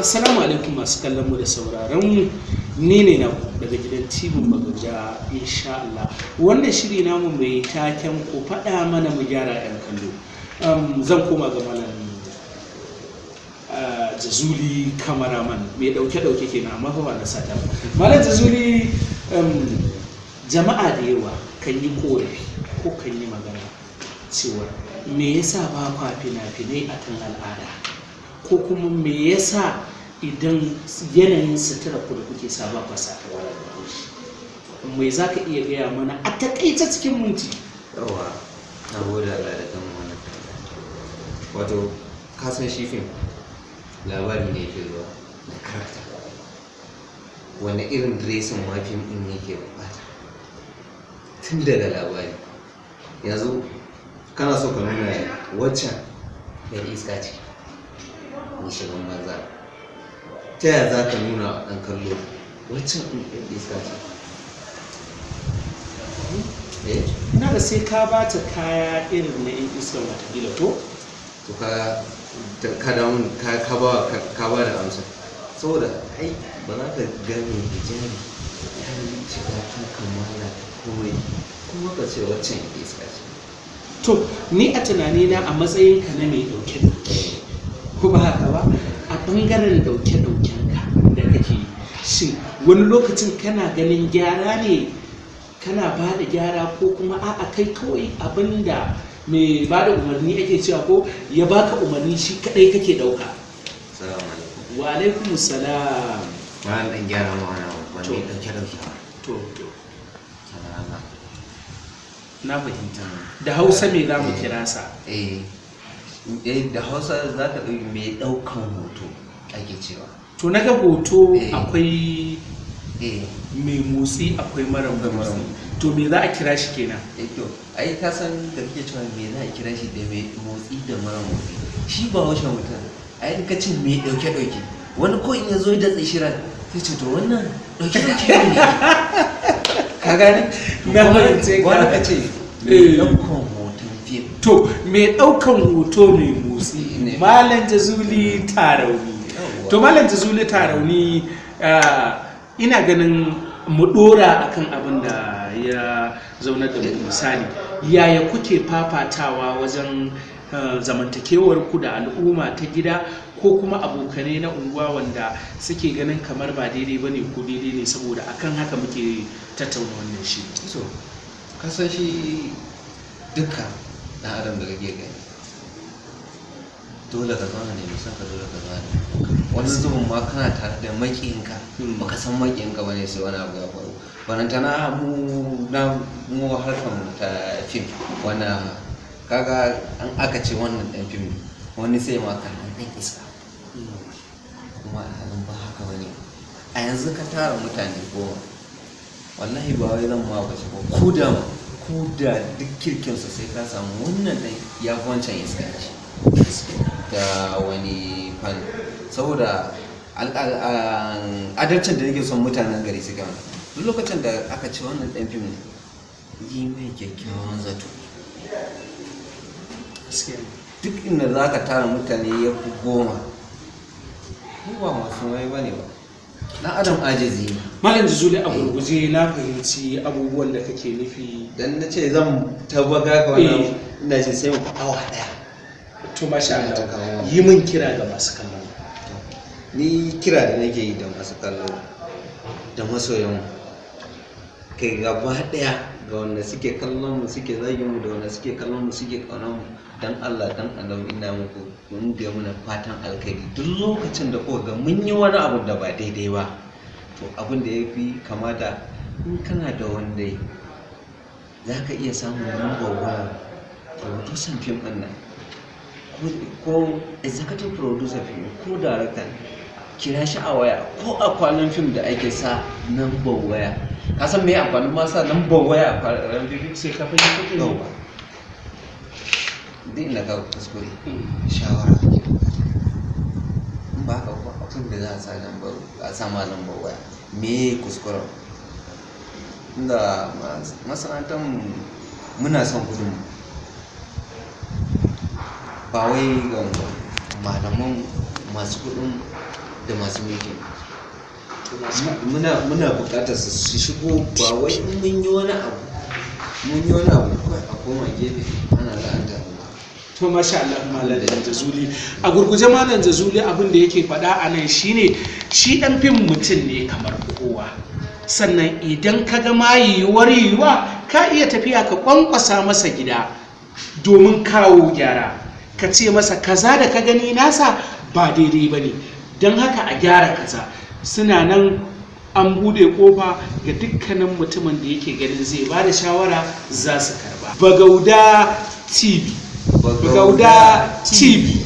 Assalamu alaikum masu kallon mu da sauraron mu. Ni ne naku daga gidan TV Bagauda, insha Allah. Wannan shiri namu mai taken "Ku faɗa mana mu gyara", 'yan kallo. Zan koma ga Malam Jazuli, cameraman mai ɗauke-ɗauke kenan, amma fa ba na sata ba. Malam Jazuli, jama'a da yawa kan yi korafi ko kan yi magana cewa me yasa ba kwa fina-finai akan al'ada, ko kuma me yasa idan yanayin sutura ku da kuke sa ba kwa sa ta wala da mai. Za ka iya gaya mana a takaice cikin minti? Yawa, na gode Allah da kan wannan tambaya. Wato ka san shi fim labari ne yake zuwa da character, wani irin dressing ma fim din yake bukata tun daga labari. Yanzu kana so ka nuna waccan yar iska ce mai shigan banza, ta yaya za ka nuna wa ɗan kallo waccan ɗin yar iska ce, eh? Ina da sai ka ba ta kaya irin na 'yan iskan watakila to. To, ka ka da mun ka ba da amsa, saboda ai ba za ka ga mai hijabi ta yi shiga ta kamala ta komai kuma ka ce waccan iska ce. To, ni a tunanina, a matsayin ka na mai dauke-dauke, ko ba haka ba, a bangaren dauke-dauken ka da kake yi, shin wani lokacin kana ganin gyara ne, kana ba da gyara, ko kuma a'a, kai kawai abinda mai ba da umarni ake cewa ko ya baka umarni shi kadai kake dauka? Assalamu alaikum. Wa alaikum salam. Ba dan gyara ma wani abu ba. To. Mai dauke dauke ba. To. Salama. Na fahimta. Da Hausa me za mu kira sa? Eh, da Hausa za ka ɗauki mai ɗaukan hoto ake cewa. To, na ga hoto akwai mai motsi, akwai mara Akwai mara motsi. To, me za a kira shi kenan? Eh, to ai ka san da kake cewa me za a kira shi da mai motsi da mara motsi, shi ba haushe mutum ai in ka ce mai ɗauke ɗauke, wani ko in ya zo da tsishiran sai ce, "To, wannan ɗauke ɗauke ne." Ka gane? Na fahimce ka. Wani ka ce mai ɗaukan hoton fim. To, mai ɗaukan hoto mai motsi. Ne. Malam Jazuli Tarauni. Yawwa. To, Malam Jazuli Tarauni, ina ganin mu dora akan abin da ya zaunar da mu. Misali, yaya kuke fafatawa wajen zamantakewar ku da al'umma ta gida ko kuma abokanai na unguwa wanda suke ganin kamar ba daidai ba ne ko daidai ne? Saboda akan haka muke tattauna wannan shi. So ka san shi duka ɗan adam da kake gani, dole ka zauna ne musan ka, dole ka zauna ne wani zubin ma kana tare da maƙiyinka, baka san maƙiyinka bane sai wani abu ya faru. Barantana mu na mu harkar mu ta fim, wannan kaga an aka ce wannan ɗan fim ne, wani sai ma kallon ɗan iska, kuma alhalin ba haka bane. A yanzu ka tara mutane 10, wallahi ba wai zan ma bace ba, ko da duk kirkinsa sai ka samu wannan ɗan ya fi wancan iskanci ta wani fanni. Saboda adalcin da nake son mutanen gari suka mana, duk lokacin da aka ce wannan ɗan fim ne, yi mai kyakkyawan zato. Gaskiya ne. Duk inda za ka tara mutane ya fi 10, mu ba masu mai ba ne ba, dan adam ajizi ne. Malam Jazuli, a gurguje, na fahimci abubuwan da kake nufi. Dan na ce zan tabbaga ka wannan, ina ce sai mu fi awa 1. To, masha Ina ta Allah. kawo. Yi min kira ga masu kallon. Ni kira da nake yi da masu kallo da masoyan mu kai gaba daya, ga wanda suke kallon mu suke zagin mu, da wanda suke kallon mu suke kaunar mu, dan Allah dan Annabi, ina muku mun ga muna fatan alkhairi. Duk lokacin da kuka ga mun yi wani abu da ba daidai ba, to abin da ya fi kamata, in kana da wanda za ka iya samun lambar waya producer fim ɗin nan ko executive producer fim ko director, kira shi a waya ko a kwalin fim da ake sa number waya. Ka san me amfanin ma sa number waya a kwalin fim? Sai ka fahimta. Yauwa, duk inda ka kuskure, shawara ake bukata. In ba haka ba, abin da za a sa lambar, a sa ma lambar waya, me kuskuren inda masana'antar mu muna son gudun ba wai ga malaman masu kudin da Da masu mulki muna buƙatar su shigo, ba wai in mun yi wani abu, mun yi wani abu, kawai a koma gefe ana la'anta mu ba. To, masha Allah, Malam Jazuli. A gurguje, Malam Jazuli, abin da yake faɗa a nan shine shi ɗan fim mutum ne kamar kowa. Sannan idan ka ga ma yiwuwar yiwuwa, ka iya tafiya ka kwankwasa masa gida domin kawo gyara, ka ce masa kaza da ka gani nasa ba daidai ba ne, don haka a gyara kaza. Suna nan an bude kofa ga dukkanin mutumin da yake ganin zai ba da shawara, za su karba. Bagauda TV, Bagauda TV.